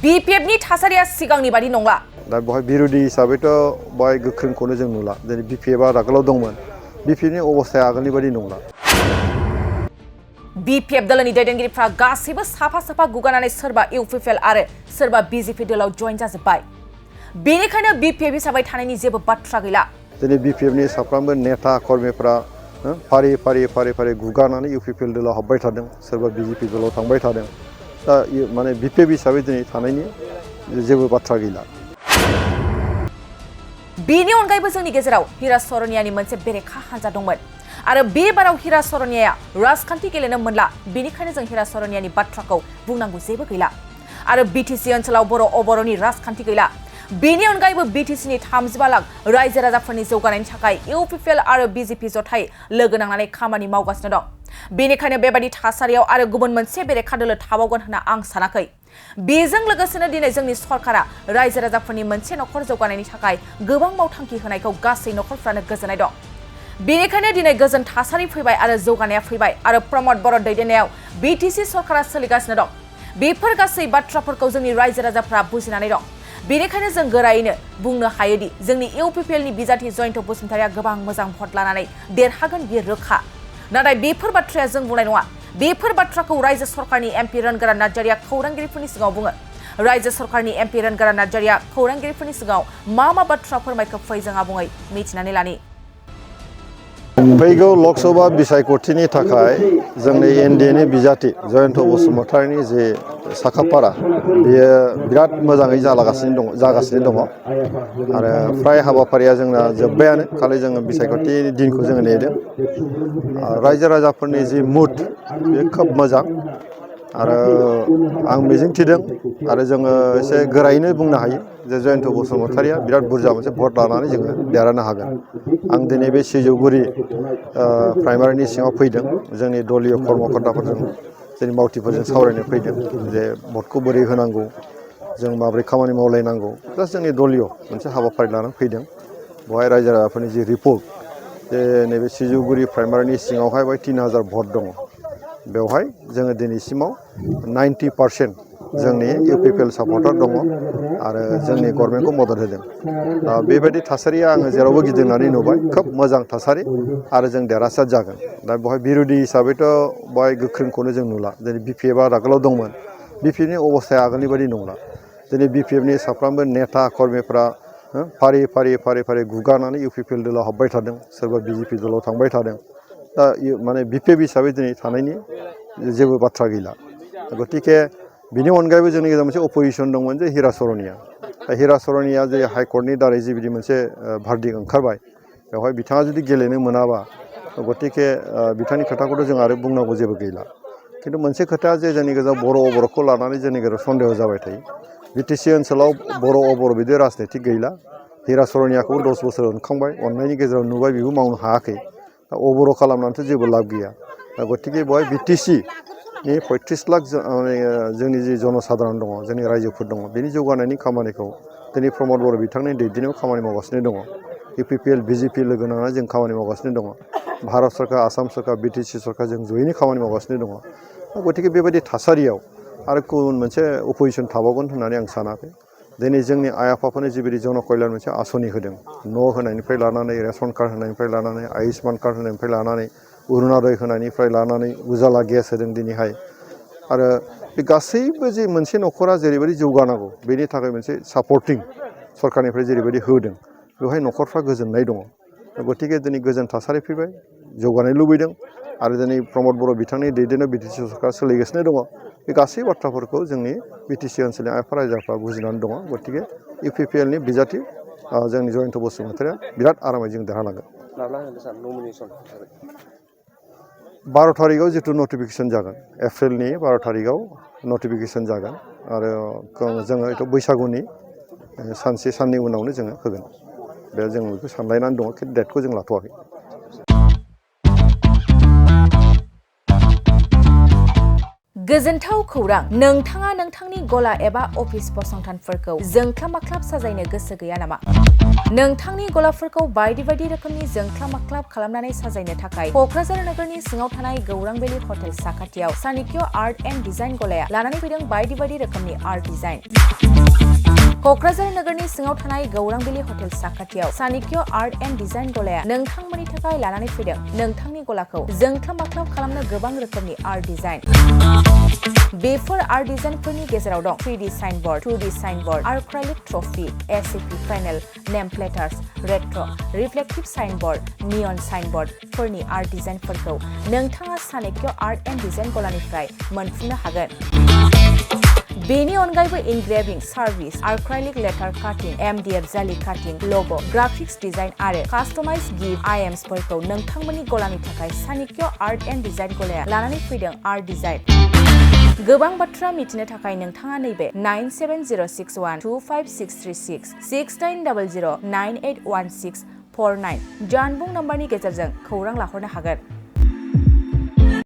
BPFनि थासारिया सिगांनि बादि नंला। दा बहाय बिरोधी हिसाबैथ' बहाय गोख्रोंखौनो जों नुला। जेरै BPFआ आगोलाव दंमोन। BPFनि अबस्थाया आगोलनि बादि नंला। BPF दोलोनि दैदेनगिरिफ्रा गासैबो साफा गुगानानै सोरबा UPPL आरो सोरबा BJP दोलाव जइन जाजोब्बाय। बेनिखायनो BPF हिसाबै थानायनि जेबो बाथ्रा गैला। दिनै BPFनि साफ्रोमबो नेता कर्मीफ्रा फारि गुगानानै UPPL दोलाव हाबबाय थादों। सोरबा BJP दोलाव थांबाय थादों। दा माने BPF हिसाबै दिनै थानायनि जेबो बाथ्रा गैला। बेनि अनगायैबो जोंनि गेजेराव हिरा सरनियानि मोनसे बेरेखा हान्जा दंमोन आरो बे बाराव हिरा सरनियाया राजखान्थि गेलेनो मोनला। बेनिखायनो जों हिरा सरनियानि बाथ्राखौ बुंनांगौ जेबो गैला आरो BTC ओनसोलाव बर' अबर'नि राजखान्थि गैला। बेनि अनगायैबो BTCनि 32 लाख रायजो राजाफोरनि जौगानायनि थाखाय UPPL आरो BJP जथाय लोगो नांनानै खामानि मावगासिनो दं। बेनिखायनो बेबायदि थासारियाव आरो गुबुन मोनसे बेरेखा दोलो थाबावगोन होनना आं सानाखै। बेजों लोगोसेनो दिनै जोंनि सरकारा रायजो राजाफोरनि मोनसे नखर जौगानायनि थाखाय गोबां मावथांखि होनायखौ गासै नखरफ्रानो गोजोननाय दं। बेनिखायनो दिनै गोजोन थासारि फैबाय आरो जौगानाया फैबाय आरो प्रमद बर' दैदेननायाव BTC सरकारा सोलिगासिनो दं। बेफोर गासै बाथ्राफोरखौ जोंनि रायजो राजाफ्रा बुजिनानै दं। बेनिखायनो जों गोरायैनो बुंनो हायोदि जोंनि UPPLनि बिजाथि जयन्त बसुमतारिया गोबां मोजां भट लानानै देरहागोन बियो रोखा। नाथाय बेफोर बाथ्राया जों बुंनाय नङा। बेफोर बाथ्राखौ रायजो सरकारनि MP रोनगोरा नार्जारिया खौरांगिरिफोरनि सिगाङाव बुङो। रायजो सरकारनि MP रोनगोरा नार्जारिया खौरांगिरिफोरनि सिगाङाव मा बाथ्रा फोरमायखो फै जों आबुङै मिथिनानै लानि। फैगौ लकसभा बिसायख'थिनि थाखाय जोंनि NDAनि बिजाथि जयन्त बसुमतारिनि जे साखाफारा बेयो बिराद मोजाङै जागासिनो दङ आरो फ्राय हाबाफारिया जोंना जोब्बायानो। खालि जोङो बिसायख'थिनि दिनखौ जोङो नेदों। रायजो राजाफोरनि जि मुड बेयो खोब मोजां आरो आं मिजिंथिदों आरो जोङो एसे गोरायैनो बुंनो हायो जे जयन्त बसुमतारिया बिराद बुरजा मोनसे भट लानानै जोङो देरहानो हागोन। आं दिनै बे सिजौगुरि प्राइमारिनि सिङाव फैदों। जोंनि दलीय कर्मकर्ताफोरजों जोंनि मावथिफोरजों सावरायनो फैदों जे भटखौ बोरै होनांगौ, जों माबोरै खामानि मावलायनांगौ। जास्ट जोंनि दलीय मोनसे हाबाफारि लानानै फैदों। बेवहाय रायजो राजाफोरनि जि रिपर्ट जे नैबे सिजौगुरि प्राइमारिनि सिङावहाय 3000 भट दङ। बेवहाय जोङो दिनैसिमाव 90% जोंनि UPPL सापर्टार दङ आरो जोंनि गभर्नमेन्टखौ मदद होदों। बेबायदि थासारिया आङो जेरावबो गिदिंनानै नुबाय। खोब मोजां थासारि आरो जों देरहासार जागोन। दा बेवहाय बिरोधी हिसाबैथ' बेवहाय गोख्रोंखौनो जों नुला। जेरै BPFआ आगोलाव दंमोन। BPFनि अबस्थाया आगोलनि बादि नंला। दिनै BPFनि साफ्रोमबो नेता कर्मीफ्रा फारि गुगानानै UPPL दोलाव हाबबाय थादों। सोरबा BJP दोलाव थांबाय थादों। दा माने BPF हिसाबै दिनै थानायनि जेबो बाथ्रा गैला। गतिके बिनि अनगायैबो जोंनि गेजेराव मोनसे अपोजिसन दंमोन जे हिरा सरनिया। दा हिरा सरनिया जे हाइकर्टनि दारै जिबायदि मोनसे भार्डिक्ट ओंखारबाय, बेवहाय बिथाङा जुदि गेलेनो मोनाबा गतिके बिथांनि खोथाखौथ' जों आरो बुंनांगौ जेबो गैला। खिन्थु मोनसे खोथाया जे जोंनि गेजेराव बर' अबर'खौ लानानै जोंनि गेजेराव सन्देह जाबाय थायो। BTC ओनसोलाव बर' अबर' बिदि राजनितिक गैला। हिरा सरनियाखौ 10 बोसोर अनखांबाय, अननायनि गेजेराव नुबाय बेबो मावनो हायाखै। दा अबर' खालामनानैथ' जेबो लाब गैया। दा गतिके बेवहाय BTCनि 35 लाख जोंनि जि जनसाधारन दङ, जोंनि रायजोफोर दङ, बेनि जौगानायनि खामानिखौ दिनै प्रमद बर' बिथांनि दैदेननायाव खामानि मावगासिनो दङ। UPPL BJP लोगो नांनानै जों खामानि मावगासिनो दङ। भारत सरकार, आसाम सरकार, BTC सरकार जों जयैनो खामानि मावगासिनो दङ। गतिके बेबायदि थासारियाव आरो गुबुन मोनसे अपोजिसन थाबावगोन होननानै आं सानाखै। दिनै जोंनि आइ आफाफोरनो जिबायदि जन कल्यान मोनसे आसनि होदों, न' होनायनिफ्राय लानानै, रेसन कार्ड होनायनिफ्राय लानानै, आयुष्मान कार्ड होनायनिफ्राय लानानै, अरुनदय होनायनिफ्राय लानानै, उजाला गेस होदों दिनैहाय। आरो बे गासैबो जे मोनसे न'खरा जेरैबायदि जौगानांगौ, बेनि थाखाय मोनसे सापर्टिं सरकारनिफ्राय जेरैबायदि होदों, बेवहाय न'खरफ्रा गोजोननाय दङ। गतिके दिनै गोजोन थासारि फैबाय, जौगानाय लुबैदों आरो दिनै प्रमद बर' बिथांनि दैदेननायाव BTC सरकार सोलिगासिनो दङ। बे गासै बाथ्राफोरखौ जोंनि BTC ओनसोलनि आइ आफा रायजोफ्रा बुजिनानै दङ। गतिके UPPLनि बिजाथि जोंनि जयन्त बसुमतारिया बिराद आरामै जों देरहालांगोन। 12 थारिखआव जिथु नटिफिकेसन जागोन, एप्रिलनि 12 थारिखआव नटिफिकेसन जागोन आरो जोङो हयथ' बैसागुनि सानसे साननै उनावनो जोङो होगोन। बे जों बेखौ सानलायनानै दङ, खिन्थु डेटखौ जों लाथ'वाखै। गोजोनथाव खौरां नोंथाङा नोंथांनि गला एबा अफिस फसंथानफोरखौ जोंख्लाब-माख्लाब साजायनो गोसो गैया नामा? नोंथांनि गलाफोरखौ बायदि बायदि रोखोमनि जोंख्लाब-माख्लाब खालामनानै साजायनो थाखाय क'क्राझार नोगोरनि सिङाव थानाय गौरां भेलि हटेल साखाथियाव चाणक्य आर्ट एन्ड डिजाइन गलाया लानानै फैदों बायदि बायदि रोखोमनि आर्ट डिजाइन। क'क्राझार नोगोरनि सिङाव थानाय गौरां भेलि हटेल साखाथियाव चाणक्य आर्ट एन्ड डिजाइन गलाया नोंथांमोननि थाखाय लानानै फैदों नोंथांनि गलाखौ जोंख्लाब-माख्लाब खालामनो गोबां रोखोमनि आर्ट डिजाइन। बेफोर आर्ट डिजाइनफोरनि गेजेराव दं 3D signboard, 2D signboard, acrylic trophy, SAP panel, name plates, retro', reflective signboard, neon साइनबोर्डफोरनि आर्ट डिजाइनफोरखौ नोंथाङा चाणक्य आर्ट एन्ड डिजाइन गलानिफ्राय मोनफुंनो हागोन। बेनि अनगायैबो इनग्रेभिं सार्भिस, आर्क्राइलिक लेटार काटिं, MDF जालि काटिं, लग', ग्राफिक्स डिजाइन आरो कास्टमाइज गिफ्ट आइटेम्सफोरखौ नोंथांमोननि गलानि थाखाय चाणक्य आर्ट एन्ड डिजाइन गलाया लानानै फैदों आर्ट डिजाइन। गोबां बाथ्रा मिथिनो थाखाय नोंथाङा नैबे 9706125636 6800981649 जानबुं नम्बरनि गेजेरजों खौरां लाहरनो हागोन।